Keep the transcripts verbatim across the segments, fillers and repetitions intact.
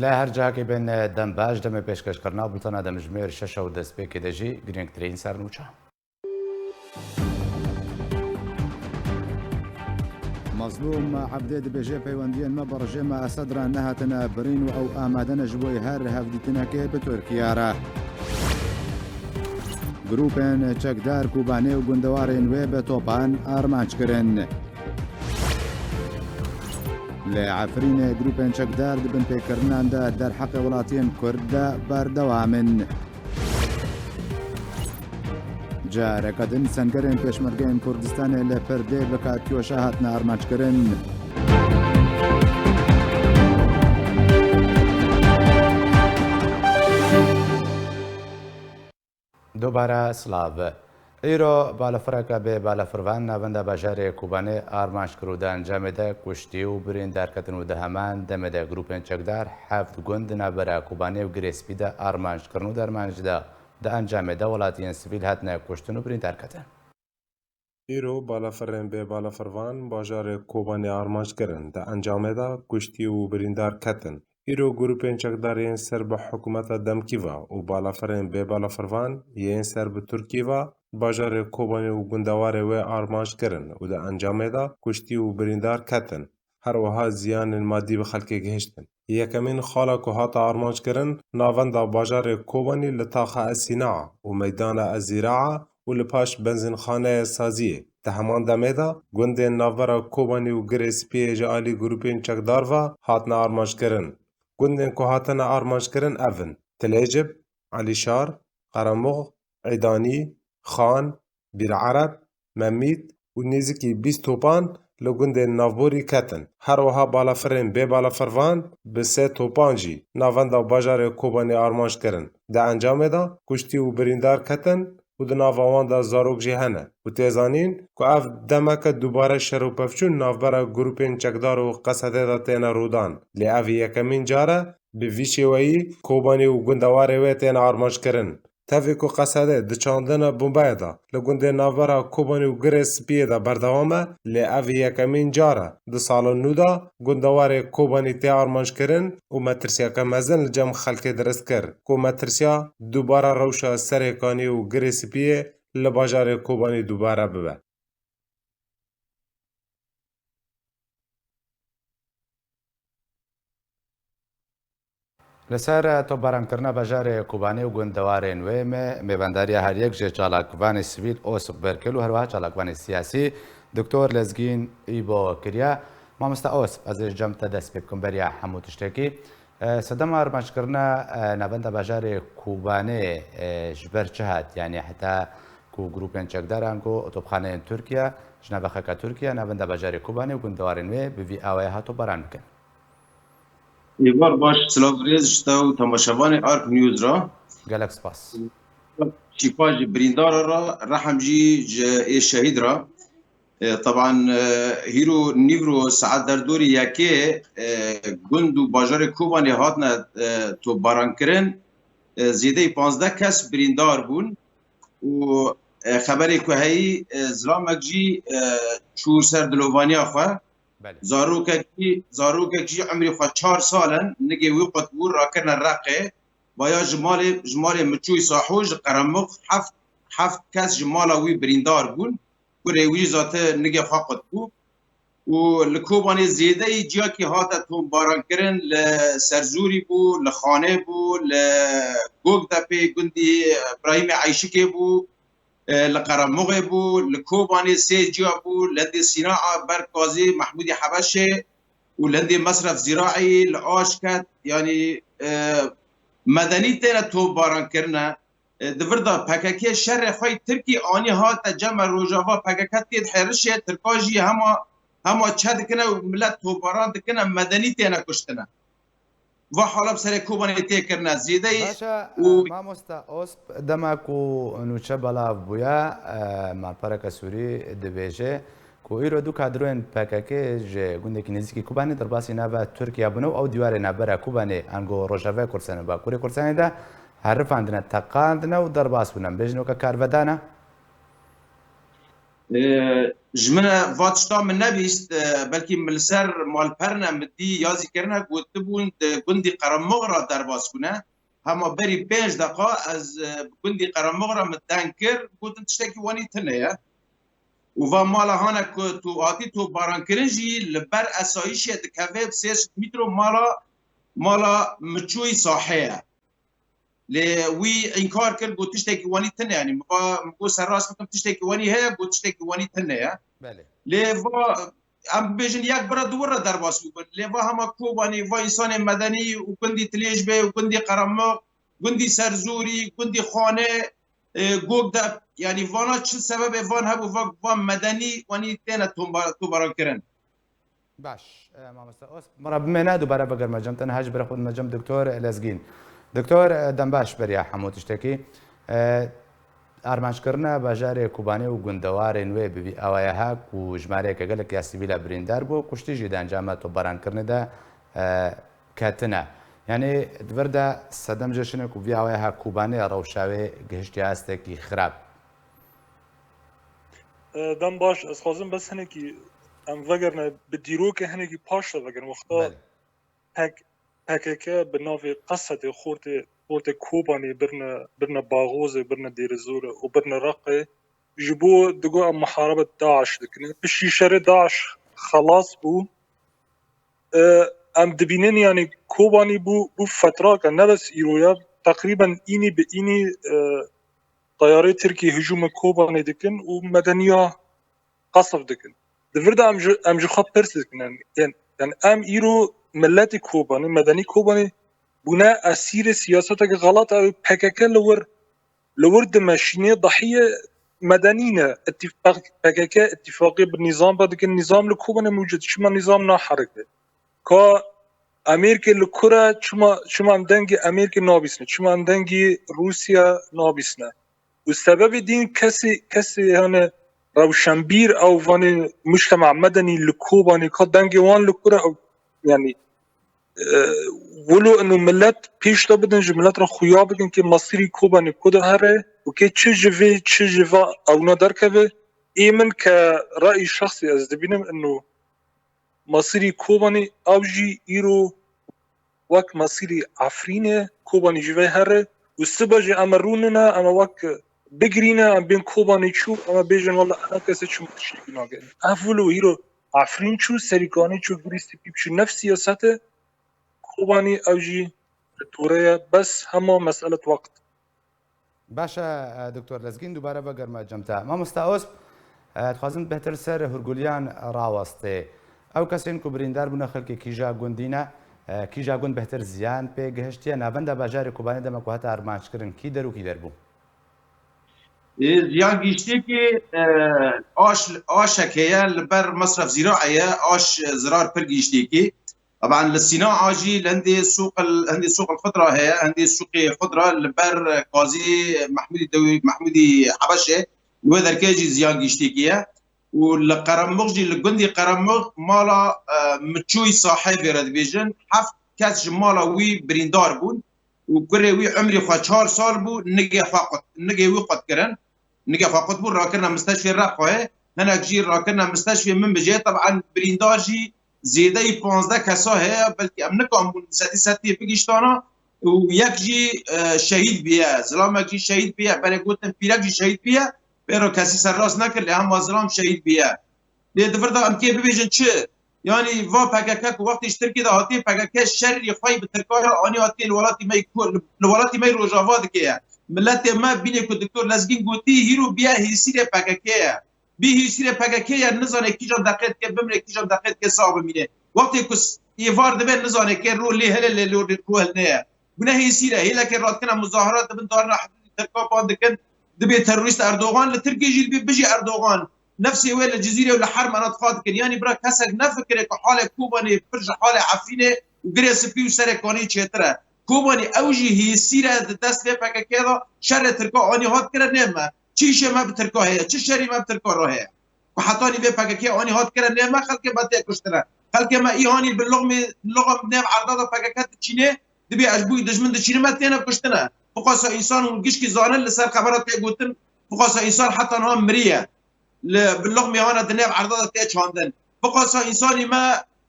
Li her cihekê bên dem baş, demê pêşkêşkirina bultena demjimêr şeş û destpêkê de jî girîngtirîn sernûçe. Mezlûm Ebdê dibêje, peywendiyên me bi rejêma Esed re nehatine birîn û ew amade ne ji bo her hevdîtinekê bi Tirkiye re. Grûpên çekdar Kobanê û gundewarên wê bi topan armanc kirin. Li Efrînê grûpên çekdar di binpêkirinan de derheqê welatiyên Kurd de berdewam in. Careke din sengerên Pêşmergeyên Kurdistanê li Pirdê bi Katyoşa hatine armanckirin. Dubare silav. Îro balafireke bê balafirvan navenda bajarê Kobanê armanc kir û di encamê de kuştî û birîndar ketin û di heman demê de grûpên çekdar heft gund di navbera Kobanê û Girê Spî de armanc kirin û di armanc de, di encamê de welatiyên sivîl hatine kuştin û birîndar ketin. Îro balafirên bê balafirvan bajarê Kobanê armanc kirin, di encamê de kuştî û birîndar ketin. Îro grûpên çekdar yên ser bi hikûmeta demkî ve û balafirên bê balafirvan yên ser bi Tirkî ve bajarê Kobanê û gundewarê wê armanc kirin û di encamê de kuştî û birîndar ketin. Her wiha ziyanên madî bi xelkê gihiştin. Yekemîn xala ku hate armanckirin navenda bajarê Kobanî li taxa Esînaa û meydana Ezîraa û li paş benzînxaneya saziyê. Di heman demê de gundên navbera Kobanî û Girê Spiyê ji alî grûpên çekdar ve hatine armanckirin. Gundên ku hatine armanckirin ev in: Tilêcib, Elîşar, Qeremox, Îdanî, Xan, Bîr Ereb, Memît û nêzîkî bîst topan li gundên navborî ketin. Her wiha balafirên bê balafirvan bi sê topan jî navenda bajarê Kobanê armanc kirin. Di encamê de kuştî û birîndar ketin û di nava wan de zarok jî hene û tê zanîn ku ev demeke dubare şer û pevçûn navbera grûpên çekdar û Qesedê de têne rûdan. Lê ev yekemîn car e bi vî şêweyî Kobanê û gundewarê wê têne armanckirin. Tevî ku Qesedê di çandina bombeyê de li gundê navbera Kobanî û Girê Spiyê de berdewam e, lê ev yekemîn car e di sala nû de gundewarê Kobanî tê armanckirin û metirsiyeke mezin li cem xelkê dirist kir ku metirsiya dubare rewşa Serê Kanî û Girê Spiyê li bajarê Kobanî dubare bibe. Li ser topbarankirina bajarê Kobanê û gundewarên wê me mêvandariya her yek ji çalakvanê sivîl Osip Berkel û herwiha çalakvanê siyasî Doktor Lezgîn Îbo kiriye. Mamoste Osip, ez ê ji cem te dest pê bikim beriya hemû tiştekî. E, sedema armanckirina, e, navenda bajarê Kobanê, e, ji ber çi hat? Yanî heta ku grûpên çekdaran ku topxaneyên Tirkiye, ji navexeke Tirkiye, navenda bajarê Kobanê û gundewarên wê bi vî awayê hat topbaran bikin. Êvar baş, silav rêz ji te û temaşevanê Ark News re. Gelek spas. Şîfa ji birîndara re, rehem jî ji ê şehîd re. E, teban, e, hîro nîvro saet derdorî yekê, e, gund û bajarê Kobanê hatine, e, topbarankirin. E, zêdeyî panzdeh kes birîndar bûn û, e, xeberê ku heyî, e, zilamek jî, e, çû ser dilovaniya xwe. Belê. Zarokek jî, zarokek jî emrê xwe çar sal in, nigê wî qutbû, rakirine Reqê. Baya ji malê, ji malê Miçûyî Saho ji Qeremix heft, heft kes ji mala wî birîndar bûn. Kurê wî jî zate nigê xwe qutbû. Û li Kobanê zêdeyî ciyakî hate tombarankirin, li Serzûrî bû, li Xanê bû, li Gogdepê gundî Birahîmê Eyşikê bû, e, li Qeremoxê bû, li Kobanê sê ciya bû, Lendê Sînaa, Berk Gazî, Mehmûdî Hebeşê û Lendê Mesref Zîraî, li Aşket, yanî, e, medenî têne tombaran kirine. E, di vir de P K K şerê xwe yê Tirkî anî hate cem me Rojava, P K K tê di hêrişê, Tirka jî hema, hema çe dikine û milet tombaran dikine, medenî têne kuştine. Va hala bi serê Kobanê tê kirine zêdeyî. Baş e, û e, mamosta Osp, dema ku nûçe belav bûye, e, malpereke Sûrî dibêje ku îro du kadroyên P K K ji gundekî nêzîkî Kobanê derbasî nava Tirkiye bûne û ew dîwarê navbera Kobanê ango Rojavayê Kurdistanê û Bakurê Kurdistanê de herifandine, teqandine û derbas bûne. Em bêjin weke karvedan e. E, ji min e, va tişta min nebîst, e, belkî min li ser malperine min dî ya zî kirine, gotibûn di gundî Qeremox re derbas bûne. Hema berî pênc deqa ez, e, bi gundî Qeremox re min deng kir, gotin tiştekî wanî tune ye. Û va mala hane ku tu hatî topbarankirin jî li ber esayîşê dikeve bi sê sed mîtro mala, mala Miçûyî sahê ye. Lê wî înkar kir, got tiştekî wanî tune, yanî min va, min got ser rast bikim tiştekî wanî heye, got tiştekî wanî tune ye. Belê. Lê va, em bibêjin yek bira di wir re derbas bûbin. Lê va hema Kobanî, va însanê medenî û gundî Tilêj bê û gundî Qeremox, gundî Serzûrî, gundî Xanê, e, Gogdep, yanî vana çi sebebê van hebû, va, va medenî wanî têne tomba-, tobarankirin. Baş, e, mamoste Osp, mara bimêne dubare vegerme cem te, niha ji ber xwe dime cem Doktor Lezgîn. Doktor, e, dem baş beriya hemû tiştekî. E, armanckirina bajarê Kobanê û gundewarên wê bi vî awaya ha ku jimareyeke gelek ya sivîla birîndar bû, kuştî jî di encama topbarankirinê de, e, ketine. Yanî di vir de sedem jê şine ku vî awaya ha Kobanê rewşa wê gihiştiye astekî xirab. E, dem baş, ez xwazim bes hinekî em vegerine bi dîrokê hinekî paş de vegerin. Wexta Belê. P K K bi navê Qesedê xortê, xortê Kobanê birine, birine Baxozê, birine Dêrizorê û birine Reqê. Ji bo digo em muharebe DAIŞ dikin. Piştî şerê DAIŞ xelas bû. E, em dibînin, yanî Kobanî bû, bû fetrake, ne bes îro ye, teqrîben înî bi înî, e, teyarê Tirkî hicûmê Kobanê dikin û medeniya qesf dikin. Di vir de em ji, em ji xwe pirs dikin, em, yan, yan em îro miletê Kobanê, medenî Kobanê bûne esîrê siyaseteke xelat, ew P K K li wir, li wir dimeşîne, dahiyê medenî ne. Îtîfaq-, P K K îtîfaqê bi nîzam ve dikin, nîzam li Kobanê mewcud, çima nîzam naherike? Ka Amerîkê li kur e, çima, çima em dengê Amerîkê nabîsne, çima em dengê Rûsya nabîsne? Û sebebê dîn kesê, kesê, yani, rewşenbîr ew vanê mujtema medenî li Kobanê, ka dengê wan li kur e, ew, yani, e, wilo ino millet pêş de bidin, ji millet re xuya bikin kê mesîrî Kobanê ku de here û kê çi ji vê, çi ji va ewna derkeve. Ê min ke rayî şexsî ez dibînim ino mesîrî Kobanê ew jî îro wek mesîrî Efrînê, Kobanî ji vê here û sibe jî em rûnine, em wek bigirîne, em bên Kobanî çû, em bêjin wela ena kesê çima tiştekî nake. Ev wilo îro Efrîn çû, Serîkanî çû, Girî Spî çû, nef siyasete Kobanî ew jî li tore ye, bes hema meselet wext. Baş e, e, Doktor Lezgîn, dubare vegerme cem te. Mamosta Osp, e, dixwazim bêhtir ser hûrguliyan rawestê. Ew kesên ku birîndar bûne xelkê kîja gundî ne, e, kîja gund bêhtir ziyan pê gihiştiye? Navenda bajarê Kobanê dema ku hate armanc kirin, kî der û kî der bû? E, ziyan gihiştiyekî, e, aş, aşek heye, li ber mesref zîraê ye, aş, e, zirar pir gihiştiyekî. Taban li Sîna a jî li hindê sûq, hindê sûq xudra heye, hindê sûqê xudra li ber, e, qazî Mehmûdî Dewî, Mehmûdî Hebeşê, li wê derkê jî ziyan gihiştiyekî ye. Û li Qeremox jî, li gundî Qeremox mala, e, Miçûyî Sahê vê re dibêjin, heft kes ji mala wî birîndar bûn û kurê wî emrî xwe çar sal bû, nigê xwe qut, nigê wî qut kirin. Nigê xwe qut bû, rakirine misteşfê Reqoyê, hinek jî rakirine misteşfê Minbicê. Teb'en birîndar jî zêdeyî panzdeh kesa heye, belkî em nikan bûn sedî sed tê bigihîştana û yek jî, e, şehîd bûye, zilamek jî şehîd bûye, berê gotin pîrek jî şehîd bûye, pêro kesî serrast nekir, lê hema zilam şehîd bûye. Lê di vir de em kê bibêjin çi? Yanî va P K K ku wextê ji Tirkiyê de hatiye, P K K şerî xwe yî bi Tirka re anî hatiye li welatî me yî ku-, li, li welatî me yî Rojava dike ye. Miletê me bînê ku Doktor Lezgîn gotî, hîro bîye hêsîrê P K K ye. Bî hêsîrê P K K ye, nizane kîjan deqê dike bimre, kîjan deqê dike sax bimîne. Wextê ku s-, êvar dibe nizane kê ro lê hele lê lo-, ro hilne ye. Bûne hêsîre, hêlekê radikine muzahirat dibin darina hidûdî Tirka ban dikin, dibê terorîst Erdogan, li Tirkiyê jî dibê bijî Erdogan. Nefsê wê li Cizîrê û li Hermena dixwa dikin. Yanî bira kesek nefikire ku halê Kobanê pir ji halê Efrînê û Girê Spî û Serê Kanî çêtir e. Kobanî ew jî hêsîr e di dest vê P K K de, şerê Tirka anî hat kire nê me. Çi îşê me bi Tirka heye? Çi şerî me bi Tirka re heye? Ku hetanî vê P K K anî hat kire nê me, xelkê me tê kuştine. Xelkê me îhanî bi loxmê, loxm nêv erda de P K K diçînê, dibê ez bûyî dijmin diçînim, me têne kuştine. Biqasa însan û gişkî zanin li ser xebera tê gotin, biqasa însan heta niha miriye. li bi loqmê wana di nêv erda de tê çandin. Biqasa însanî me,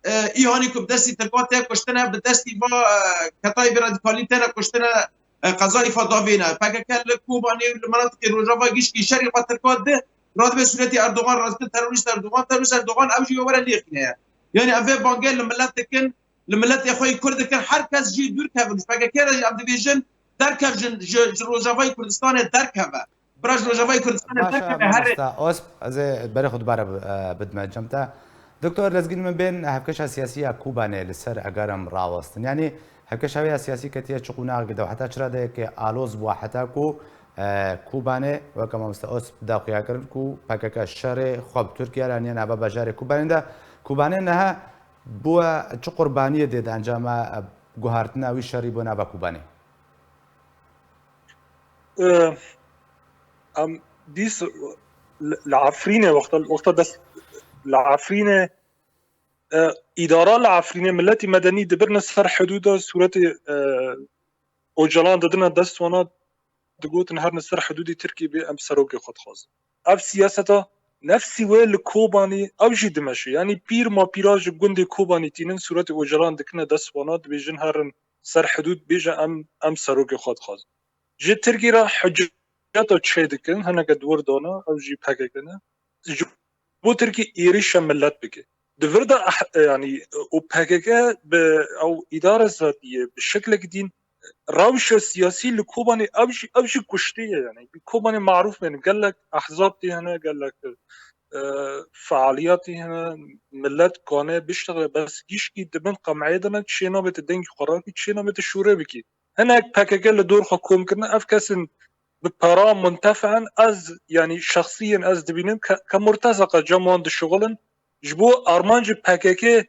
e, îhanî ku bi destî Tirkan tê kuştine, bi destî va, e, ketayê bi radikalî têne kuştine, e, qezayî xwe davêne. P K K li Kobanê û li manatikê Rojava gişkî şerî xwe Tirkan di, radibe sûretî Erdogan, radibe terorîst Erdogan, terorîst Erdogan ew jî were lêxîne ye. Yani ev vê bangê li millet dikin, li miletê xwe yî Kurd dikin, her kes jî dûr kevin. Ji P K K re jî em dibêjin, derkev ji, ji, ji Rojavayê Kurdistanê derkeve. Bira ji Rojavayê Kurdistanê Baş e, derkeve, herê. Mamosta Osp, ez ê berê xwe dubare bi-, e, bidime cem te. Doktor Lezgîn, min bên hevkeşa siyasî ya Kobanê li ser egarim rawestin. Yani hevkeşa wê ya siyasî ketiye çi qonaxekê de û heta çira de yekê aloz bû heta ku, e, Kobanê, weke mamosta Osp da xuya kirin ku P K K şerê xwe bi Tirkiye re aniye nava bajarê Kobanê de. Kobanê niha bûye çi qurbaniyê dê di encama, e, guhartina wî şerî bo nava Kobanê? E, em dîs li, li Efrînê wexta, wexta dest li Efrînê, e, îdara li Efrînê miletî medenî dibirne ser hidûda sûretê, e, Ocalan didine dest wana, digotin herin ser hidûdê Tirkiyê bê em serokê xwe dixwazin. Ev siyaseta nefsî wê li Kobanî ew jî dimeşe. Yanî pîr ma pîra ji gundê Kobanî tînin sûretê Ocalan dikine dest wana, dibêjin herin ser hidûd bêje em, em serokê xwe dixwazin. Ji Tirkî re hiceta çê dikin, hineke di wir dana, ew jî P K K ne. Ji bo Tirkî êrîşa millet bike. Di vir de eh, yanî û P K K bi ew îdare zatî ye, bi şeklekî din rewşa siyasî li Kobanê ew jî, ew jî kuştî ye yanî. Kobanê marûf bên, gelek ehzab tê hene, gelek, e, fealiyatê hene, millet kane biştexile, bes gişkî di bin qemeyê de ne, çê nabe te dengî xwe rakî, çê nabe te şûre bikî. Hinek P K K li dor xwe kom kirine, ev kesên bi para muntefe in, ez, yanî şexsî yên ez dibînim ke, ke murtezaka cem wan dişuxulin, ji bo armancê P K K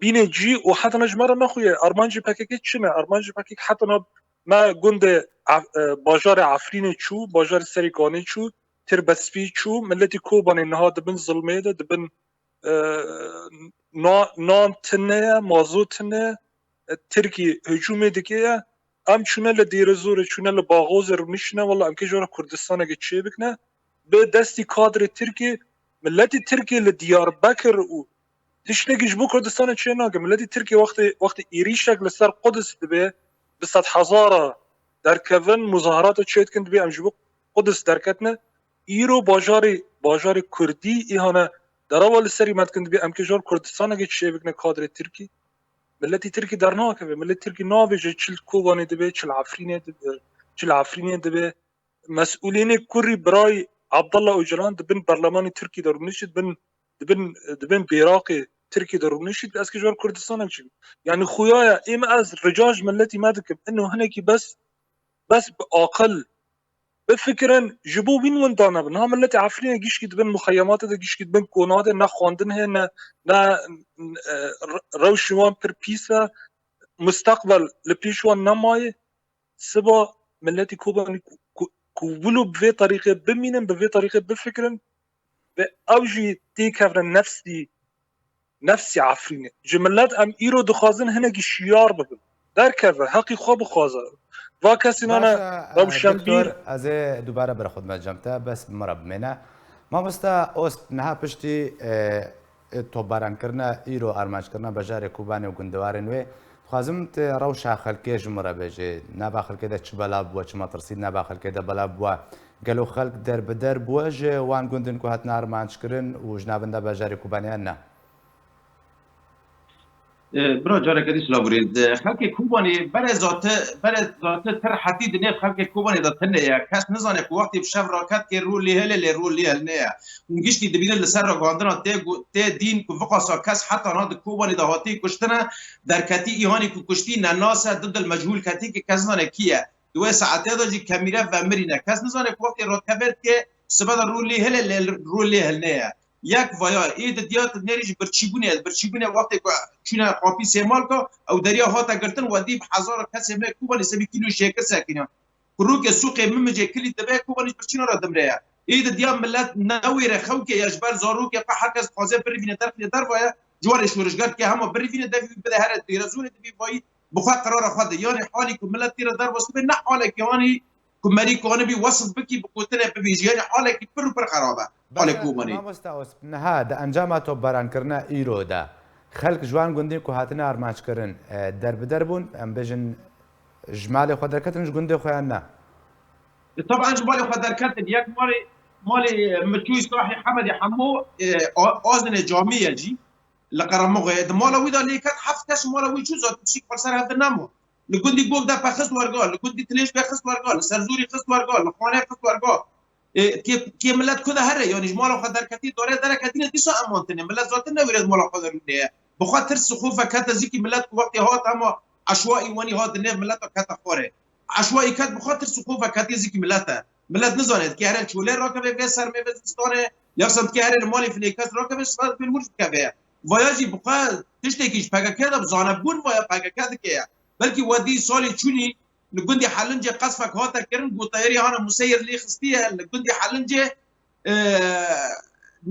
bînê cî û heta niha ji me re nexuye. Armancê P K K çi ne? Armancê P K K heta niha me gundê Ef-, e, bajarê Efrînê çû, bajarê Serê Kanê çû, Tirbespî çû, miletî Kobanê niha dibin zilmê de, dibin, e, na-, nan tune ye, mazot tune ye, e, Tirkî hicûmê dike ye. Em çûne li Dêrezorê, çûne li Baxozê rûniştine, wela em kê ji we re Kurdistanekê çêbikine. Bi destî kadrê Tirkê, miletî Tirkê li Diyarbekir û tiştekî ji bo Kurdistanê çê nake. Miletî Tirkê wextê, wextê êrîşek li ser Qudis dibe, bi sedhezara derkevin, muzaherata çêdikin, dibê em ji bo Qudis derketine. Îro bajarê, bajarê Kurdî îhane derava li serî me dikin, dibê em kê ji we re Kurdistanekê çêbikine kadrê Tirkî. Miletî Tirkî dernakeve. Miletî Tirkî nabêje çi li Kobanê dibe, çi li Efrînê dibe, çi li Efrînê dibe. Mesûlînê kurî birayî Abdullah Ocalan di bin berlemanê Tirkî de rûnişt, di bin, di bin, di bin bêraqê Tirkî de rûnişt, ez kê ji we re Kurdistanek çêbim. Yanî xuya ye, ê me ez rica ji miletî me dikim, ino hinekî bes, bes bi aqil bifikirin, ji bo wîn winda nebin. Ha miletê Efrînê gişkî di bin muxeyematê de, gişkî di bin kona de, ne xwendin heye, ne, ne, e, re-, rewşên wan pir pîs e, musteqbel li pêş wan nemaye. Siba miletî Kobanî ku, ku, ku wilo bi vê terîqê bimînin, bi vê terîqê bifikirin, bi ew jî têkevne nefsî, nefsî Efrînê. Ji milet em îro dixwazin hinekî şiyar bibin. Derkeve, heqî xwe bixwaze. Va kesî nane Baş e, e, rewşenbîr. Doktor, ez ê dubare bira xwe dime cem te, bes bi min re bimêne. Mamosta Osp, niha piştî, e, e, topbarankirina îro armanckirina bajarê Kobanê û gundewarên wê, dixwazim tu rewşa xelkê ji min re bêjê. Nava xelkê de çi belav bûye, çi metirsî di nava xelkê de belav bûye? Gelo xelk derbider bûye ji wan gundin ku hatine armanckirin û ji navenda bajarê Kobanê yan na? E, bira, careke dî silav û rêz. E, xelkê Kobanê berê zate, berê zate ti rehetî di nêv xelkê Kobanê de tune ye. Kes nizane ku wextê bi şev raket kê rû lê hilê, lê rû lê hilnê ye. Hûn giştî dibînin li ser ragihandina tê gu-, tê dîn ku viqasa kes heta niha di Kobanê de hatî kuştine, derketî îhanî ku kuştî nenas e, du dil mechûl ketî ke kes nizane kî ye. Di wê saetê de jî kemîre vemirîne. Kes nizane ku wextê rakevet ke sibe de rû lê hilê, lê rû lê hilnê ye. Yek vaya, ê di diya nêrî jî birçîbûnê ye. Birçîbûnê wextê ku çûne Xapî Sêmalka, ew deriya hate girtin, we dî bi hezara kesê me Kobanê sebî kîlo şêkir sekiniyan. Kurokê sûqê Mimicê kilî dibe, Kobanê ji birçîna re dimre ye. Ê di diya milet newêre xewkê ye, ji ber zarokê xwe her kes dixwaze birivîne derxîne derva ye, ji warê şorişger dike hema birivîne devî bide here Dêrezorê dibî vayî bi xwe qerara xwe de. Yanî halî ku milet tê re derbas dibe, ne halekî anî ku merî kanibî wesif bikî, bi gotinê bibêjî. Yanî halekî pir û pir xerab e. Alê Kobanê. Mamosta Osp, niha di encama topbarankirina îro de xelk ji wan gundên ku hatine armanc kirin, e, derbider bûn, em bêjin ji malê xwe derketin ji gundê xwe yan na? E, taban ji malê xwe derketin. Yek malê, malê, e, min çûyî sahî Hemedê Hemo, e, a-, Azinê Camî ye jî. Li Qeremoxê. Di mala wî de lê ket heft kes mala wî çû zat tişik xwe ser hevdin nema. Li gundî Gov de pe xist werga, li gundî Tilêj pe xist werga, li Serzûrî xist werga, li Xanê xist werga. E, kê, kê millet ku de here, yanî ji mala xwe derketî dore dereke dîne dîsa eman tine. Millet zaten newêre di mala xwe de rûnê ye. Bi xwe tirs û xof vekete zikî millet ku wextê hat hema eşwaî wenî hat di nêv millet de kete xwarê. Eşwaî ket bi xwe tirs û xof veketî zikî millet e. Millet nizane, dikê here çolê rakeve vê sermê vê zistanê, ya sen dikê here li malê finê kes rakeve, sibe pêl wir bikeve. Vaya jî bi xwe tiştekî ji P K K de bi zanebûn vaya P K K dike ye. Belkî we dî salê çûnî li gundê Helincê qesfek hate kirin, ku teyarî hane Museyir lê xistiye li gundê Helincê, e,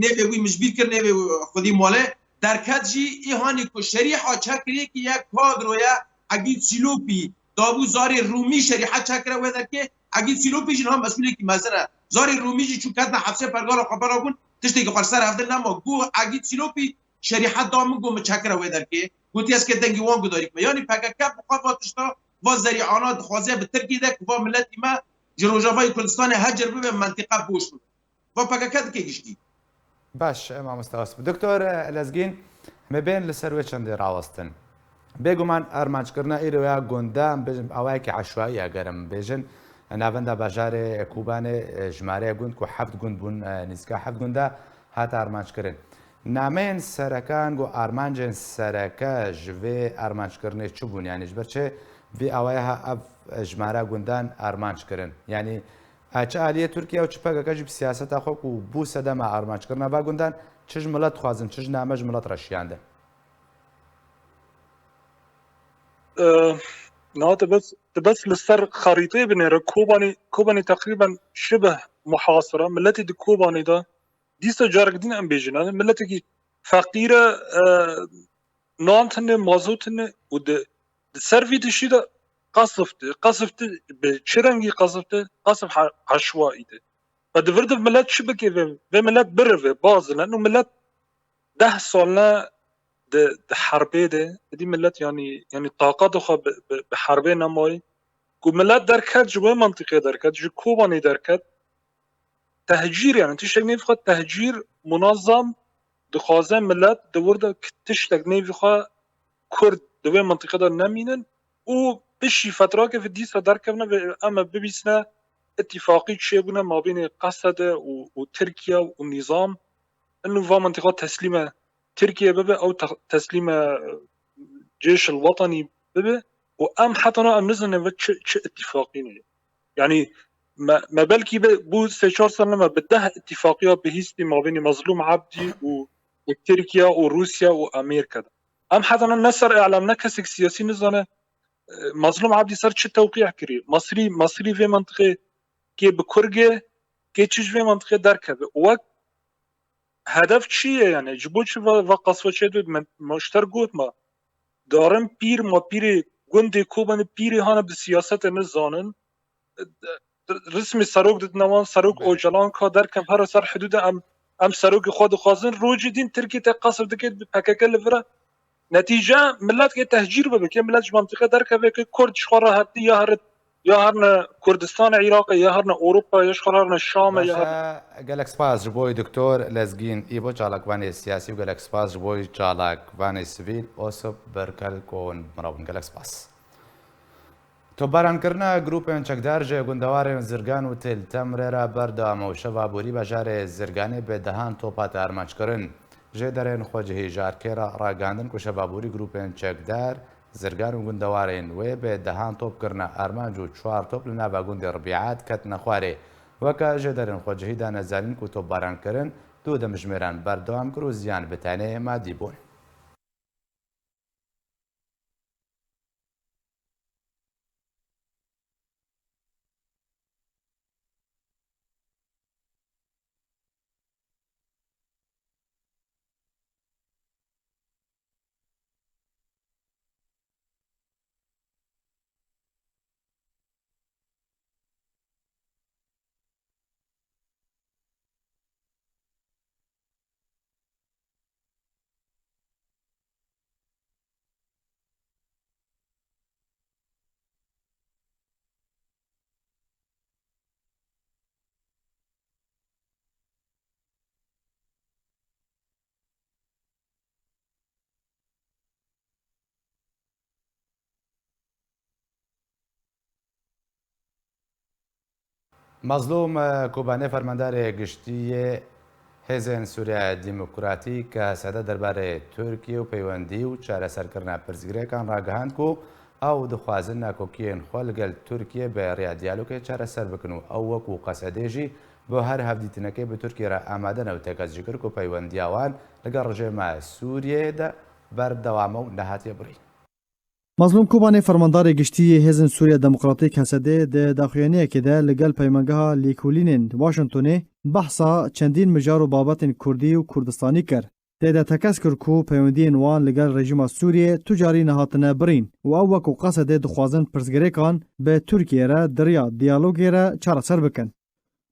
nêvê wî min ji bîr kir, nêvê xwedî malê derket jî, ê hanî ku şerîha çekirê ki ye kadro ye, Egîd Sîlopî, dabû zarê Rûmî şerîha çekire wê derkê, Egîd Sîlopî jî niha mesûlekî mezin e. Zarê Rûmî jî çû ketine hepsê pergala xwe bera bûn, tiştekî xwe li ser hevdin nema. Got Egîd Sîlopî şerîha da min, got min çekire wê derkê. Gotiye ez kê dengê wan gudarî kime. Yanî P K K bi xwe va tişta, va zerîana dixwaze bi Tirkî de ku va miletî me ji Rojavayê Kurdistanê hecir bibe, mentiqe boş bibe. Va P K K dike giştî. Baş, e, mamosta Osp. Doktor, e, Lezgîn, me bên li ser wê çendê rawestin. Bêguman armanckirina îro ya gunda, em bêjin, awayekî eşwayî ye ger em bêjin. Navenda bajarê Kobanê, e, jimareya gund ku heft gund bûn, e, nîzika heft gunda hate armanckirin. Nameyên serekan ku armancên sereke ji vê armanckirinê çi bûn? Yanî ji ber çi vî awaya ha ev, e, jimara gundan armanc kirin? Yanî, e, çi aliyê Tirkiye û çi P K K jî bi siyaseta xwe ku bû sedema armanckirina va gundan, çi ji milet dixwazin, çi ji name ji milet re şiyandin? Ee, niha tu bes, tu bes li ser xerîteyê binêre, Kobanê, Kobanê teqrîben şibih muhasira, miletê di Kobanê de dîsa carek din em bêjin, yani miletekî feqîr e, e, nan tune, mazot tune û di, di ser vî tişî de qesf tê. Qesf tê bi çi rengî qesf tê? Qesf he-, heşwayî tê. Ve di vir de milet çi bike vê, vê milet birive, bazile. Û milet deh sal ne di, di herbê de, êdî milet yanî, yanî taqata xwe bi, bi, bi herbê nemayî. Ku milet derket, ji wê mentiqê derket, ji Kobanê derket, tehcîr, yani tiştek nêvî xwe tehcîr munazam dixwaze milet di wir de k-, tiştek nêvî xwe Kurd di wê mintiqe de nemînin û piştî fetrake ve dîsa derkevine ve em ê bibîsine îtîfaqî çêbûne mabênê Qesede û, û Tirkiye û nîzam. Inu va mintiqa teslîme Tirkiye bibe, ew te-, teslîme, e, Cêşil Wetanî bibe û em heta niha em nizanin ve çi, çi îtîfaqî ne. Yanî me, me belkî bi, bû sê çar sal me bi deh îtîfaqiya bihîstî mabênî Mezlûm Ebdî û, û Tirkiye û Rûsya û Amerîka de. Em heta niha ne ser îlam ne kesek siyasî nizane, e, Mezlûm Ebdî ser çi tewqî kirî? Mesrî, mesrî vê mentiqê kê bi kurgê, kê çi ji vê mentiqê derkeve? Û wek hedef çi ye yani? Ji bo çi va, va qasva çê dû? Me, me ji te re got me. Darin pîr, ma pîrê gundê Kobanê pîrê hane bi siyasete nizanin. Rismê serok didine wan, serok Belê. Ocalan ka derkev here ser hidûde em, em serokê xwe dixwazin. Rojê dîn Tirkî te qesr dike bi P K K li vir e. Netîce milet kê tehcîr bibe, kê milet ji mentiqe derkeve, kê Kurd ji xwe re hevdî ya here ya herne Kurdistanê Iraqê, ya herne Ewropa, ya ji xwe herne Şamê, ya herne. Baş e, gelek spas ji bo Doktor Lezgîn Îbo, çalakvanê siyasî û gelek spas ji bo çalakvanê sivîl Osip Berkel ku hûn bi me re bûn. Gelek spas. Topbarankirina grûpên çekdar ji gundewarên Zirgan û Til Temrê re berdewam e û şeva borî bajarê Zirganê bi dehan top hate armanckirin. Jêderên xwecihî ji erkê re ragihandin ku şeva borî grûpên çekdar Zirgan û gundewarên wê bi dehan top kirine armanc û çar top li nava gundê Ribîat ketine xwarê. Weke jêderên xwecihî dane zanîn ku topbarankirin du demjimêran berdewam kir û ziyan bi tenê madî bûn. Mezlûm, e, Kobanê, fermandarê giştî yê Hêzên Sûriya Demokratîk, H S D, derbarê Tirkiye û peywendî û çareserkirina pirsgirêkan ragihand ku ew dixwazin nakokiyên xwe li gel Tirkiye bi rêya diyalogê çareser bikin û ew wekû Qesedê jî bo her hevdîtinekê bi Tirkiye re amade ne û tekez jî kir ku peywendiya wan li gel rejîma Sûriyeyê de berdewam e û nehatiye birîn. Mazlûm Kobanê, fermandarê giştî yê Hêzên Sûriya Demokratîk, H S D, di daxuyaniyekê de li gel peymangeha lêkolînên Washingtonê behsa çendîn mijar û babetên kurdî û kurdistanî kir. Tê de tekez kir ku peywendiyên wan li gel rejîma Sûriyê tu carî nehatine birîn û ew wekû Qesedê dixwazin pirsgirêkan bi Tirkiye re di riya diyalogê re çareser bikin.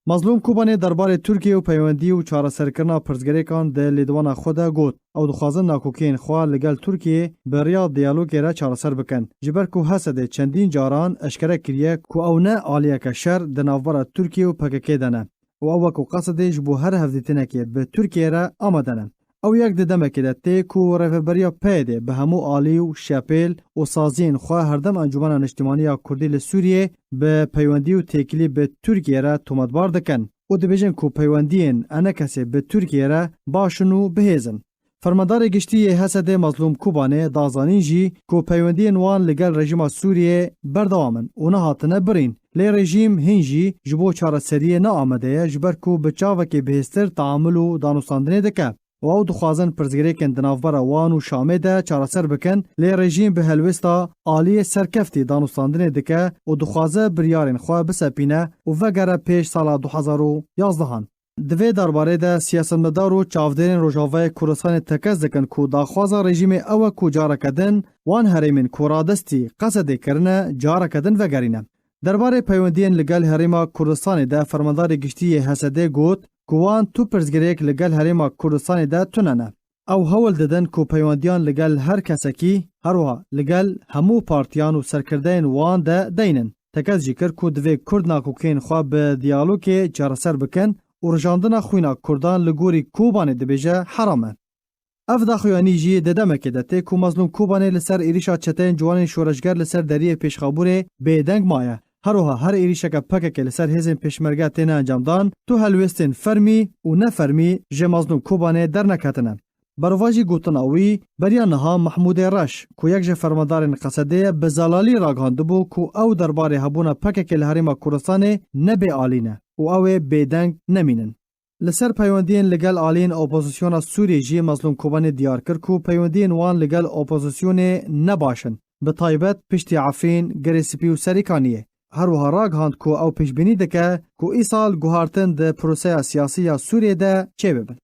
Mazlûm Kobanê derbarê Tirkiye û peywendî û çareserkirina pirsgirêkan di lêdwana xwe de got, ew dixwazin nakokiyên xwe li gel Tirkiyê bi riya diyalogê re çareser bikin. Ji ber ku H S D çendîn caran eşkere kiriye ku ew ne aliyeke şer di navbera Tirkiye û P K K de ne û ew wekû Qesedê ji bo her hevdîtinekê bi Tirkiye re amade ne. Ew yek di demekê de tê ku rêveberiya P Y D bi hemû alî û şepêl û saziyên xwe herdem Encûmena Niştimanî ya Kurdî li Sûriyê bi peywendî û têkilî bi Tirkiye re tometbar dikin û dibêjin ku peywendiyên enekesê bi Tirkiye re baş in û bihêz in. Fermandarê giştî yê H S D Mazlûm Kobanê da zanîn jî ku peywendiyên wan li gel rejîma Sûriyê berdewam in û nehatine birîn. Lê rejîm hîn jî ji bo çareseriyê ne amade ye, ji ber ku bi çavekê bihêztir teamul û danûstandinê dike. Û ew dixwazin pirsgirêkên di navbera wan û Şamê de çareser bikin, lê rejîm bi helwêsta aliyê serkeftî danûstandinê dike û dixwaze biryarên xwe bisepîne û vegere pêş sala du hezar û yazdehan. Di vê derbarê de siyasetmedar û çavdêrên Rojavayê Kurdistanê tekez dikin ku daxwaza rejîmê ew e ku careke din wan herêmên ku radestî Qesedê kirine careke din vegerîne. Derbarê peywendiyên li gel Herêma Kurdistanê de fermandarê giştî yê H S D got ku wan tu pirsgirêk li gel Herêma Kurdistanê de tune ne. Ew hewl didin ku peywendiyan li gel her kesekî, her wiha li gel hemû partiyan û serkirdeyên wan de deynin. Tekez jî kir ku divê Kurd nakokiyên xwe bi diyalogê çareser bikin û rijandina xwîna Kurdan li gorî Kobanê dibêje heram e. Ev daxuyanî jî di demekê de tê ku Mazlûm Kobanê li ser êrîşa çeteyên ciwanên şoreşger li ser deriyê Pêşxabûrê bêdeng maye. Her wiha her êrîşeke P K K li ser hêzên Pêşmerge têne encamdan, tu helwêstên fermî û nefermî ji Mazlûm Kobanê derneketine. Berovajî gotina wî, beriya niha Mehmûdê Reş, ku yek ji fermandarên Qesedê ye, bi zelalî ragihandibû ku ew derbarê hebûna P K K li Herêma Kurdistanê ne bêalî ne û ew ê bêdeng nemînin. Li ser peywendiyên li gel aliyên opozisyona Sûriyê jî Mazlûm Kobanê diyar kir ku peywendiyên wan li gel opozisyonê ne baş in, bi taybet piştî Efrîn, Girê Spî û Serîkaniyê. Her wiha ragihand ku ew pêşbînî dike ku îsal guhartin di proseya siyasî ya Sûriyê de çêbibin.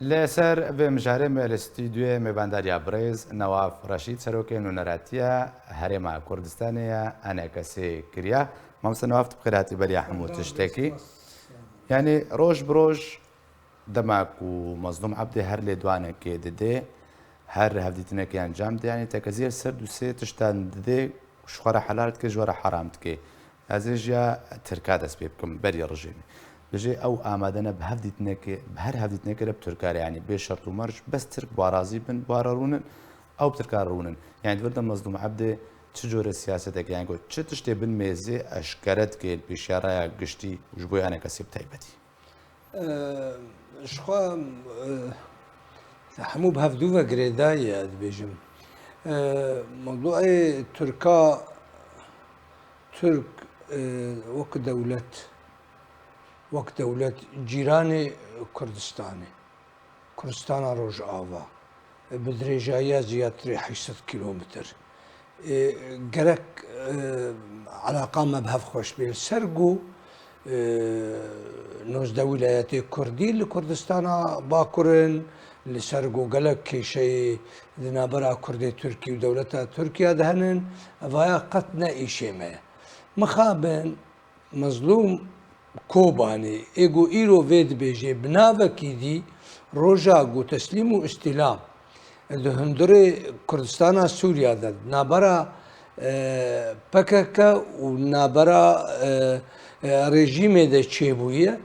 Li ser vê mijarê me li stûdyoyê mêvandariya birêz Newaf Reşîd, serokê nûneratiya Herêma Kurdistanê ye, enekesê kiriye. Mamoste Newaf, tu bi xêr hatî beriya hemû tiştekî. Yanî roj bi roj dema ku Mazlûm Ebdê her lêdwanekê didê, her hevdîtinekê encam didê, yanî tekezî li ser du sê tiştan didê, ji xwe re helal dike, ji we re heram dike. Ez ê ji ya Tirka dest pê bikim, berî rejîmê. Dibêje ew amade ne bi hevdîtinekê, bi her hevdîtinekê re bi Tirka re, yanî bê şert û merc, bes Tirk bi wa razî bin, bi wa re rûnin, ew bi Tirka re rûnin. Yanî di vir de Mazlûm Ebdê çi cure siyasetek, yanî ku çi tiştê bin mêzê eşkere dike li pêşiya raya giştî û ji bo enekesê bi taybetî? Ji xwe, e, hemû bi hevdû ve girêdayî ye, ez dibêjim. E, mewdûê Tirka, Tirk, e, wek dewlet, wek dewlet cîranê Kurdistanê. Kurdistana Rojava, bi dirêjayiya ziyadtirê heşt sed kîlometre. E, gerek, e, eleqa me bi hev xweş bê. Li ser ku, e, nozdeh wîlayetê kurdî li Kurdistana Bakur in, li ser ku gelek kêşeyê di navbera Kurdê Tirkî û dewleta Tirkiye de henin, evaya qet ne îşê me ye. Mixabin, Mezlûm Kobanê, ê ku îro vê dibêje, bi navekî dî roja ku teslîm û îstîlam di hundirê Kurdistana Sûriya de, di navbera, e, P K K û navbera, e, e, rejîmê de çêbûye,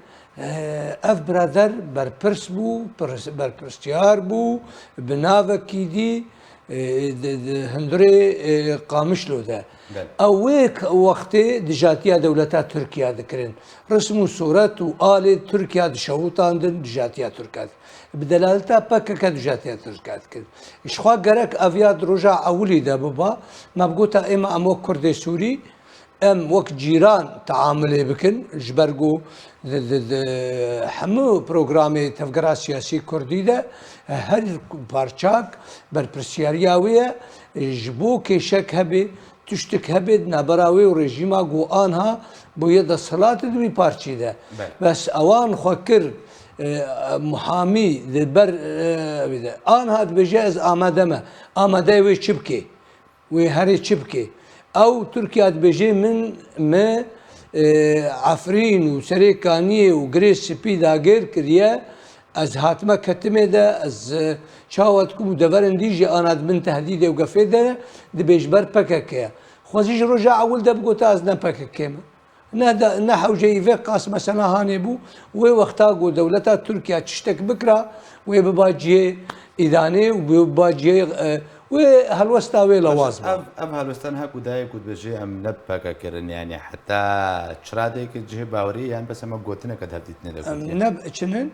Ev birader berpirs bû, pirs-, berpirsiyar bû, bi navekî dî, e, di, di hundirê, e, Qamişlo de. Belê. Ew wê k-, wextê dijatiya dewleta Tirkiye dikirin. Rism û sûret û alê Tirkiye dişewitandin, dijatiya Tirkiye. Bi delaleta P K K dijatiya Tirkiye dikirin. Ji xwe gerek ev ya di roja ewilî de biba, me bigota êma em wek Kurdê Sûrî, em wek cîran teamulê bikin, ji ber ku di, di, di hemû programê tevgera siyasî kurdî de her parçak berpirsiyariya wê ye, ji bo kêşek hebe, tiştek hebe di navbera wê û rejîma ku anha bûye desthilat di wî parçî de. Belê. Bes ewan xwe kir, e, muhamî di ber, e, wî de. Anha dibêje ez amade me. Amade wê çi bike? Wê herê çi bike? Ew Tirkiye dibêje min, me, e, Efrîn û Serê Kaniyê û Girê Spî dagêr kiriye. Ez hatime ketimê de, ez, e, çawa dikim û deverên dî jî ana di bin tehdîdê û gefê de ne, dibê ji ber P K K ye. Xwe zî ji roja ewil de bigota ez ne P K K me. Ne de, ne hewce î vê qas mesela hanê bû, wê wexta ku dewleta Tirkiye tiştek bikira, wê biba cihê îdanê û biba cihê, e, wê helwesta wê lewaz be. Ev, ev helwestan ha ku dayê ku dibêje em ne P K K kirin, yani heta çi radeyeke cihê bawerî, yani bes em gotineke di hevdîtinê de gotiye. Em ne çinin?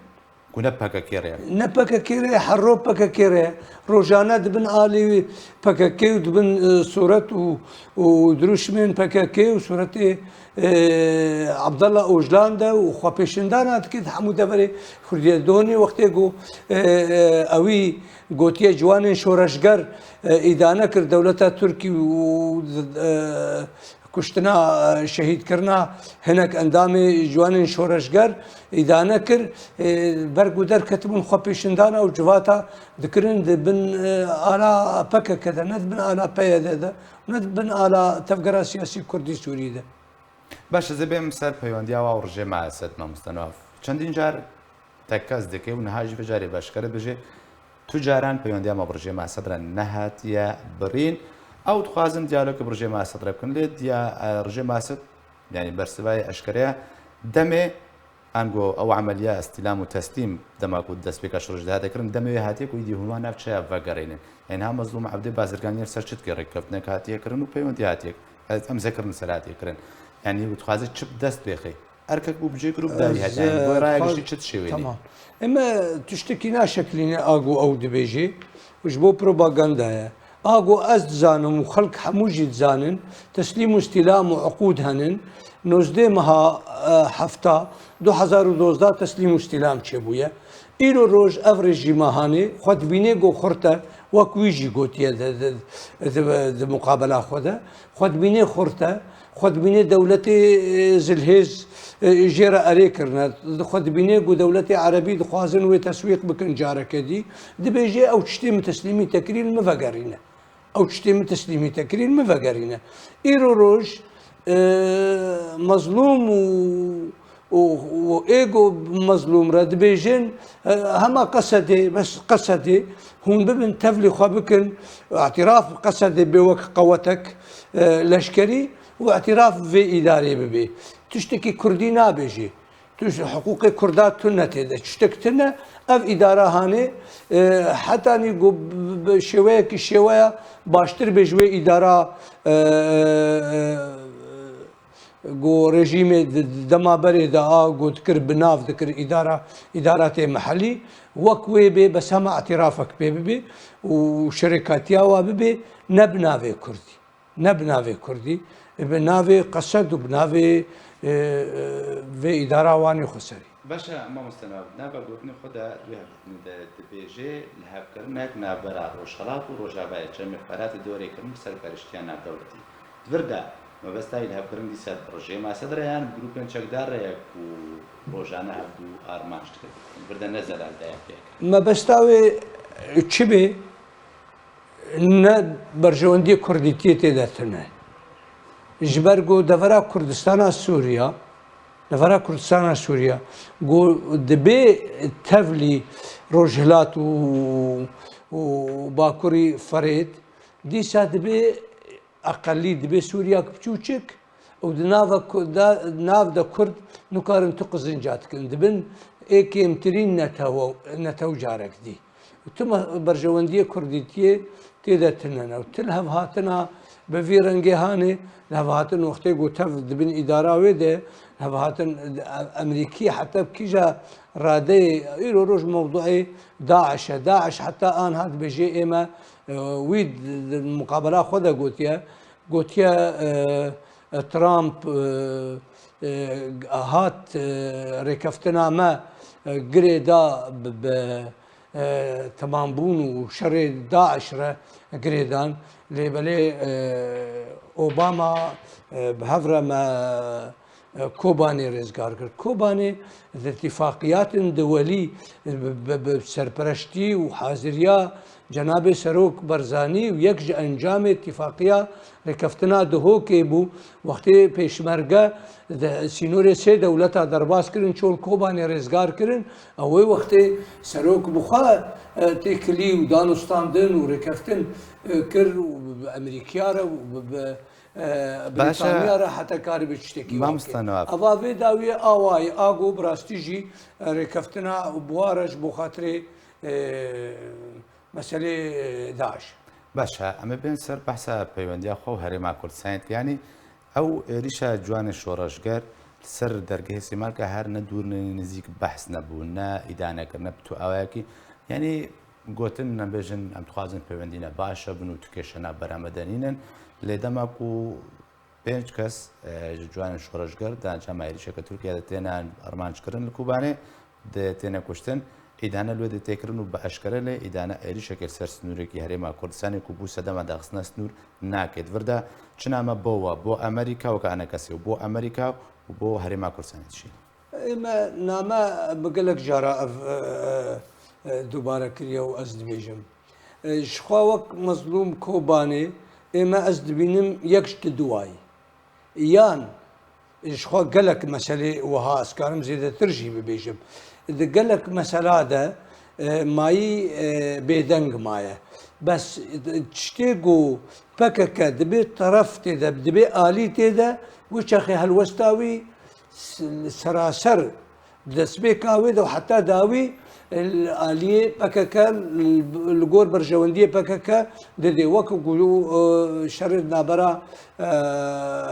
Ku ne P K K re. Ne P K K re, her ro P K K re. Rojane dibin alî P K K û dibin, e, sûret û, û dirûşmên P K K û sûretê, e, Abdullah Ocalan de û xwepêşindana dike di hemû deverê Kurdiyê. Donê wextê ku, e, e, ewî gotiye ciwanên şoreşger, e, îdane kir dewleta Tirkî û, e, kuştina, e, şehîdkirina hinek endamê ciwanên şoreşger îdane kir. E, ber ku derketibûn xwepêşindana û civata dikirin di bin, e, ala P K K de, ne di bin ala P Y D de, ne di bin ala tevgera siyasî Kurdî Sûrî de. Baş, ez ê bêm ser peywendiya wa û rejîma Esed, mamoste Newaf. Çendîn car tekez dike û niha jî vê carê bi eşkere dibêje, tu caran peywendiya me bi rejîma Esed re nehatiye birîn. Ew dixwazin diyalog bi rejîma Esed re bikin. Lê diya, e, rejîma Esed, yani bersivayê eşkere ye. Demê ango ew emeliya îstîlam û teslîm dema ku destpêka şoreş de hate kirin, demê wê hatiye ku îdî hûn wan nav çaya vegerînin. Yani ha Mezlûm Ebdê bazirganiyê li ser çi dike rêkeftinek hatiye kirin û peywendî hatiye, em zekirin ser hatiye kirin. Yani û dixwaze çi bi dest bêxê. Erkek bû bi cê girûp dayî hete. Yani, e, bo raya giştî çi dişêwênê? Tamam. Eme tiştekî naşekilîne a ku ew dibêjê. Ji bo propaganda ye. A ku ez dizanim û xelk hemû jî dizanin, teslîm û îstîlam û uqûd henin. Nozdeh meha, e, hefta, du hezar û dozdeh teslîm û îstîlam çêbûye. Îro roj ev rejîma hanê xwe dibînê ku xurt e, wek wî jî gotiye di, di, di, di muqabela xwe de. Xwe dibînê xurt e, xwe dibînê dewletê, e, zilhêz, e, jê re erê kirine. Xwe dibînê ku dewletê erebî dixwazin wê teswîq bikin careke dî. Dibêje ew tiştê min teslîmî te kirî li min vegerîne. Ew tiştê min teslîmî te kirî li min vegerîne. Îro roj, e, mezlûm û û, û ê ku mezlûm re dibêjin, e, hema Qesedê, bes Qesedê hûn bibin tevlî xwe bikin, îtiraf bi Qesedê bê wek qewetek, e, leşkerî û îtiraf vê îdarê bibê. Tiştekî kurdî nabêjê. Tu ji hiqûqê kurda tune tê de. Tiştek tune, ev îdara hanê, e, hetanî ku bi, bi, bi şêweyekî şêweya baştir bê ji wê îdara, e, e, e, Ku rejîmê di, di dema berê de a ku dikir bi nav dikir îdara, îdaratê mehellî, wek wê bê, bes hema îtirafek pê bibe û şerekatiya wa bibe, ne bi navê kurdî. Ne bi navê kurdî, bi navê Qesed û bi navê, e, e, vê îdara Wanê Xweserê. Baş e, mamoste Newaf, di nava gotinê xwe de, di wê hevdîtinê de dibêje, lihevkirinek navbera Rojhelat û Rojavayê çemê Feratê dorê kirin bi serperiştiya navdewletî. Di vir de, mebesta wî lihevkirin dîsa bi rejîma Esed re yan bi grûpên çekdar re ye ku rojane hevdû armanc dikin. Di vir de ne zelal daye pê. Mebesta wê çi be? Ne berjewendiyê kurdîtiyê tê de tune. Ji ber ku devera Kurdistana Sûriya, devera Kurdistana Sûriya, ku dibê tevlî Rojhilat û, û Bakurî Ferêt, dîsa dibê eqelî, dibê Sûriyak biçûçik, û di nava ku-, da, nav de Kurd nikarin tu qizinca dikin. Dibin ê kêmtirîn netew, netew carek dî. Û tu me-, berjewendiyê Kurdîtiyê tê de tune ne. Û tu li hevhatina bi vî rengê hanê, li hevhatin wextê ku tev dibin îdara wê de, li hevhatin, e, Emerîkî heta bi kîja radeyê îro roj mewduê DAIŞ e. DAIŞ heta anha dibêje ê me, e, wî di, di muqabela xwe de gotiye, gotiye, e, e, Trump, e, e, hat, e, rêkeftina me, e, girê da bi, bi, e, temambûn û şerê DAIŞ re girêdan. Lê belê, e, Obama, e, bi hev re me, e, Kobanê rêzgar kir. Kobanê di tifaqiyatên duwelî, e, bi, bi, bi serpereştî û haziriya Cenabê Serok Barzanî û yek ji encamê tifaqiya rêkeftina Duhokê bû. Wextê pêşmerge di sînorê sê dewleta derbas kirin, çol Kobanê rêzgar kirin, ew ê wextê serok bi xwe, e, têkilî û danûstandin û rêkeftin, e, kir û bi Emerîkiya re û bi, bi, e, Brîtaniya re heta karibê tiştekî wa bike. Mamosta Newaf. Eva vê dawiyê awayê, a ku bi rastî jî, e, rêkeftina bi wa re ji bo xatirê, e, meselê, e, DAIŞ. Baş e, em ê bên ser behsa peywendiya xwe û Herêma Kurdistanê. Yanî ew êrîşa Ciwanê Şoreşger li ser dergehê Sêmalka her ne dûr ne nêzîk behs nebû, ne îdane kir, ne bi tu awayekî. Yanî gotin, em bêjin, em dixwazin peywendî ne baş hebin û tu kêşe navbera me de nînin. Lê dema ku pênc kes, e, ji ciwanên şoreşger di encama êrîşeke Tirkiye de têne armanc kirin li Kobanê, de têne kuştin. Îdane li wê de tê kirin û bi eşkere lê îdane êrîşekê li ser sinûrekî Herêma Kurdistanê ku bû sedema daxistina sinûr nake. Di vir de çi name bo we, bo Amerîka weke enekesê û bo Amerîka û bo Herêma Kurdistanê dişînin? Ê me name bi gelek cara ev, e, e, e, dubare kiriye û ez dibêjim. E, ji xwe wek Mezlûm Kobanê, ê me ez dibînim yek ji di duwayî. Yan ji xwe gelek meselê wiha ez karim zêdetir jî bibêjim. Di gelek mesela de, e, mayî, e, bêdeng maye. Bes, e, tiştê ku P K K dibê teref tê de, dibê alî tê de, wê çaxê helwesta wî s-, seraser destpêka wê de û heta dawî, e, aliyê P K K, li, li gor berjewendiyê P K K didê. Wek ku, e, şerê navbera, e,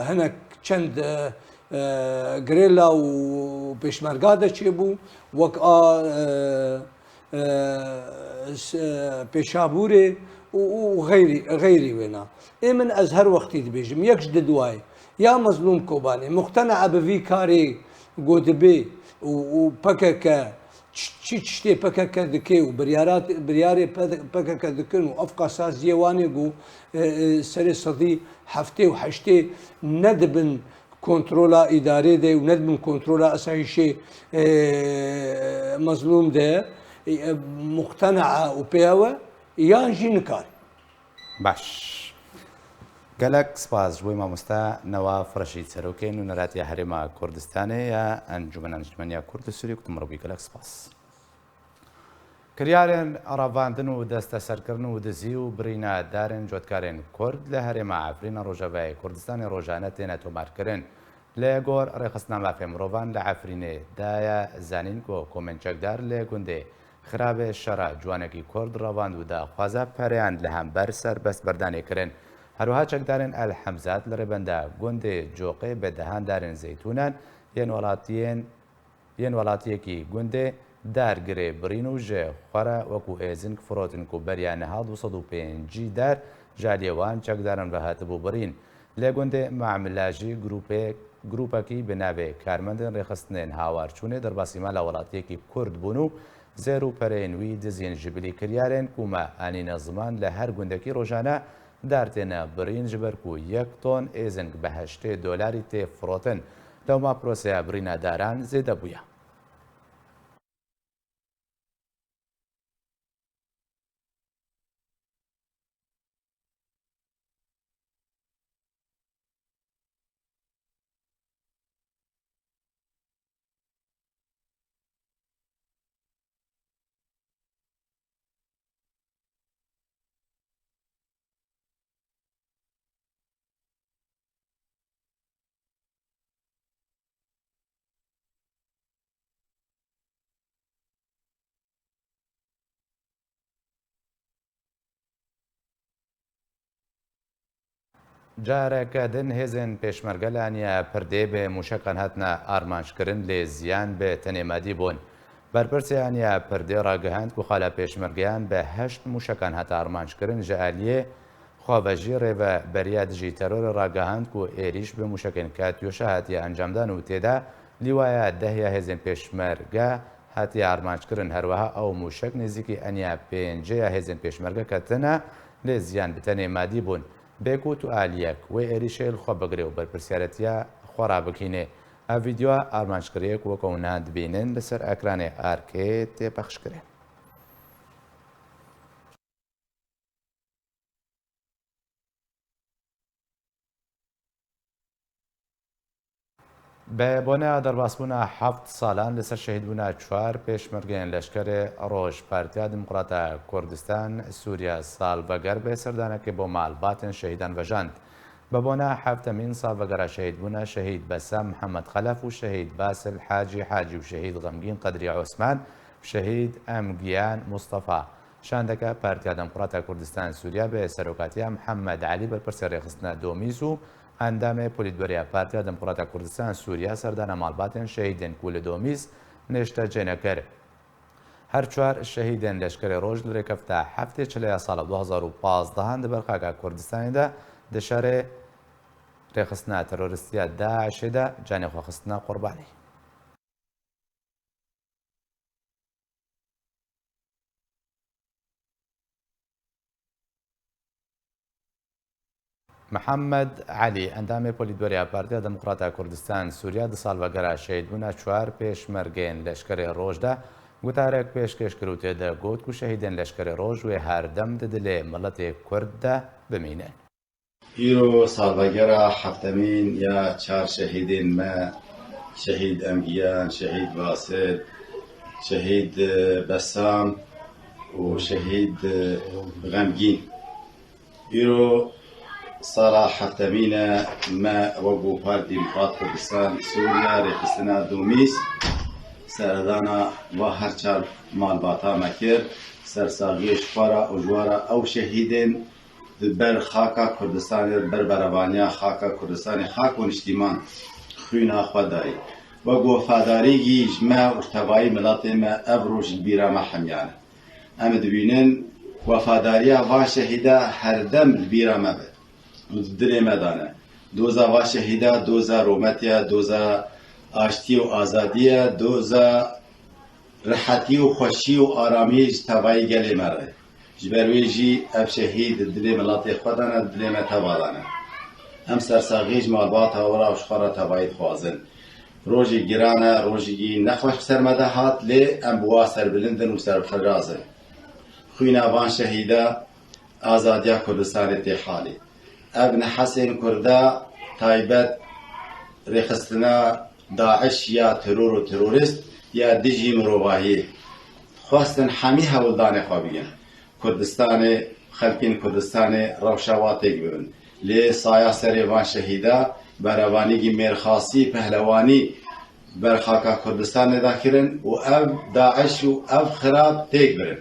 hinek çend, e, e, gerîla û pêşmerga de çêbû, wek a, e, e, s-, e, Pêşabûrê û, û xeyrî, xeyrî wêna. Ê min ez her wextî dibêjim, yek ji di duwayê, ya Mezlûm Kobanê, muqtene'a bi vî karê ku dibê û, û P K K çi, çi tiştê P K K dike û biryara, biryarê P K K dikin û efqa saziyê wan ê ku, e, e, serê sedî heftê û heştê nedibin kontrola îdarê de û nedibin kontrola esayîşê, e, Mezlûm de, e, muqtene'a û pê ew e, yan jî nikare. Baş. Gelek spas ji bo mamoste Newaf Reşîd, serokê nûneratiya Herêma Kurdistanê ya Encûmena Niştimaniya Kurd li Sûriyê, ku tu min re bûyî. Gelek spas. Kiryarên revandin û desteserkirin û dizî û birîna darên cotkarên Kurd li herêma Efrîna Rojavayê Kurdistanê rojane têne tomarkirin. Li gor Rêxistina Mafê Mirovan li Efrînê daye zanîn ku komên çekdar li gundê Xirabê Şera ciwanekî Kurd revand û daxwaza pereyan li hember serbestberdanê kirin. Herwiha çekdarên El Hemzat li rêbenda gundê Coqê bi dehan darên zeytûnan yên welatiyên Yên welatiyekî gundê dar girê birîn û ji xwe re wekû êzing firotin ku beriya niha du sed û pêncî dar ji aliyê wan çekdaran ve hatibû birîn. Li gundê Mamila jî grûpê-, grûpekî bi navê Karmendên Rêxistinên Hawarçûnê derbasî mala welatiyekî Kurd bûn û zêr û pereyên wî dizîn. Ji bilî kiryarên ku me anîne ziman, li her gundekî rojane dar têne birîn, ji ber ku yek ton êzing bi heştê dolarî tê firotin. Lewma proseya birîna daran zêde bûye. Careke din hêzên pêşmerge li Eniya Pirdê bi mûşekan hatine armanckirin, lê ziyan bi tenê madî bûn. Berpirsê Eniya Pirdê ragihand ku xala pêşmergeyan bi heşt mûşekan hate armanckirin, ji aliyê xwevejî rêveberiya dijî terorê ragihand ku êrîş bi mûşekên Katyoşa hatiye encamdan û tê de lîwaya deh ya hêzên pêşmerge hatiye armanckirin. Her wiha ew mûşek nêzîkî Eniya pêncê ya hêzên pêşmerge ketine, lê ziyan bi tenê madî bûn. Bê ku tu aliyek wê êrîşê li xwe bigirê û berpirsiyaretiya xwe rabikînê. Ev vîdyoa armanc kiriye ku weke hûn dibînin li ser ekranê arkê tê pexşkirin. Bi boneya derbasbûna heft salan li ser şehîdbûna çar pêşmergeyên leşkerê Roj, Partiya Demokrata Kurdistan Sûriya salveger bi serdanekê bo malbatên şehîdan vejand. Bi bona heftemîn salvegera şehîdbûna şehîd Besam Mihemed Xelef û şehîd Basil Hacî Hacî û şehîd Xemgîn Qedrî Osman û şehîd Emgiyan Mustafa. Şandeke Partiya Demokrata Kurdistan Sûriya bi serokatiya Mihemed Elî berpirsê rêxistina Domîs û endamê polîtbûrê ya Partiya Demokrata Kurdistan Sûriya serdana malbatên şehîdên ku li Domîs nêştecêne kir. Her çar şehîdên leşkerê Roj li rêkefta heftê çile ya sala du hazar û pazdehan di ber xaka Kurdistanê de di şerê rêxistina terorîstiya DAIŞê de canê xwe xistine qurbanî. Mihemed Elî, endamê polîtbûrê ya Partiya Demokrata Kurdistan Sûriya, di salvegera şehîdbûna çar pêşmergeyên leşkerê Roj de gutarek pêşkêş kir û tê de got ku şehîdên leşkerê Roj wê her dem di dilê miletê Kurd de bimînin. Îro salvegera heftemîn ya çar şehîdên me, şehîd Emgiyan, şehîd Basit, şehîd, e, Besam û şehîd, e, Xemgîn. Îro sala heftemîn e me wek Parti Demokrat Kurdistan Sûriya rêxistina Domîs seredana va her çar malbata me kir. Sersaxiyê ji xwe re û ji we re ew şehîdên di ber xaka Kurdistanê, di ber berevaniya xaka Kurdistanê, xak û niştîman xwîna xwe dayî. Wek wefadarîgî ji me û ji tevayî miletê me ev roj li bîra me hemiyane. Em dibînin wefadariya van şehîda herdem li bîra me be û di dilê me de ne. Doza van şehîda doza rûmetiya, doza aştî û azadî ye, doza rihetî û xweşî û aramî ji tevayî gelê me re. Ji ber wê jî ev şehîd di dilê miletê xwe de ne, di dilê me teva de ne. Em sersaxî ji malbata we re û ji xwe re tevayî dixwazin. Rojê giran e, rojekî nexweş bi ser me de hat, lê em bi wa serbilind in û serfiraz in. Xwîna van şehîda azadiya Kurdistanê tê halê. Ev nehesên Kurda taybet rêxistina DAIŞ ya teror û terorîst ya dijî mirovahiyê xwestin hemî hewldanê xwe bikin. Kurdistanê, xelkên Kurdistanê rewşa wa têk bibin. Lê saya serê van şehîda berevanîgî mêrxasî, pehlewanî ber xaka Kurdistanê de kirin û ev DAIŞ û ev xirab têk birin.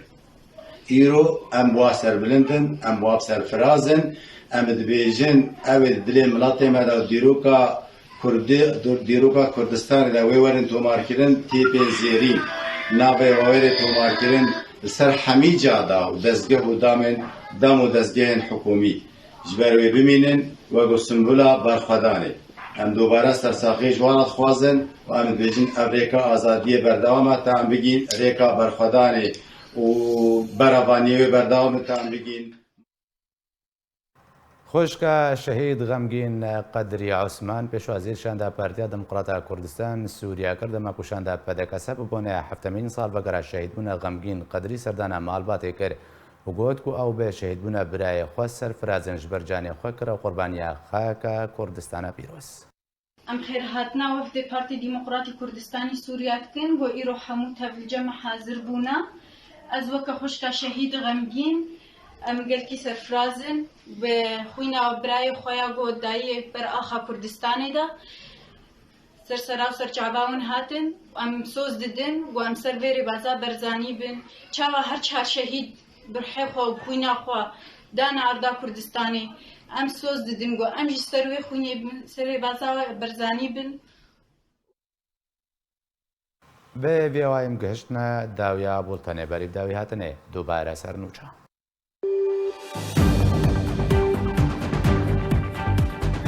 Îro em bi wa serbilind in, em bi wa serfiraz in, em dibêjin, ew ê di dilê miletê me de û dîroka Kurdî, dîroka Kurdistanê de wê werin tomarkirin, tê pê zêrîn. Navê we wêrê tomarkirin li ser hemî cada û dezgeh û damên, dam û dezgehên hikûmî. Ji ber wê bimînin wek ku simbula berxwedanê. Em dubare sersaxiyê ji wan re dixwazin û em dibêjin ev rêka azadiyê berdewam e ta em bigîn rêka berxwedanê û berevaniyê wê berdewam e ta em bigîn. Xwişka şehîd Xemgîn Qedrî Osman pêşwazî şanda Partiya Demokrata Kurdistan Sûriya kir, dema ku şanda P D K S bi boneya heftemîn salvegera şehîdbûna Xemgîn Qedrî serdana malbatê kir û got ku ew bi şehîdbûna birayê xwe serfiraz in, ji ber canê xwe kire qurbaniya xaka Kurdistana pîroz. Em xêrhatina wefdê Partî Demokratî Kurdistanî Sûriya dikin, ku îro hemû tevlî cem hazir bûne. Ez weke xwişka şehîd Xemgîn, em gelkî serfiraz in bi xwîna birayê xwe ya ku dayê ber axa Kurdistanê de. Ser sera û ser çava hûn hatin, em soz didin, ku em ser vê rêbaza berzanî bin. Çawa her çar şehîd bi ruhê xwe û xwîna xwe dane arda Kurdistanê. Em soz didin ku em jî ser wê xwînê bin, serê baza we Barzanî bin. Bi vê awayî em gihiştine dawiya bultenê. Berî bi dawî hatinê dubare ser nûça.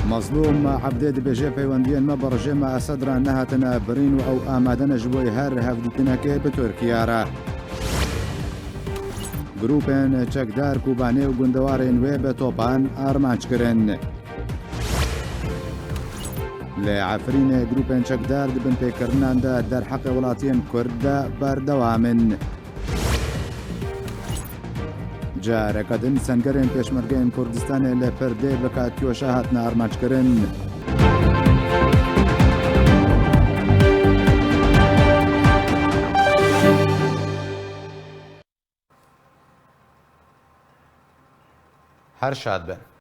Mezlûm Ebdê dibêje, peywendiyên me bi rejêma Esed re nehatine birîn û ew amade ne ji bo her hevdîtinekê bi Tirkiye re. Grûpên çekdar Kobanê û gundewarên wê bi topan armanc kirin. Li Efrînê grûpên çekdar di binpêkirinan de derheqê welatiyên Kurd de berdewam in. Careke din sengerên Pêşmergeyên Kurdistanê li Pirdê bi katyoşa hatine armanckirin. Her şad bin.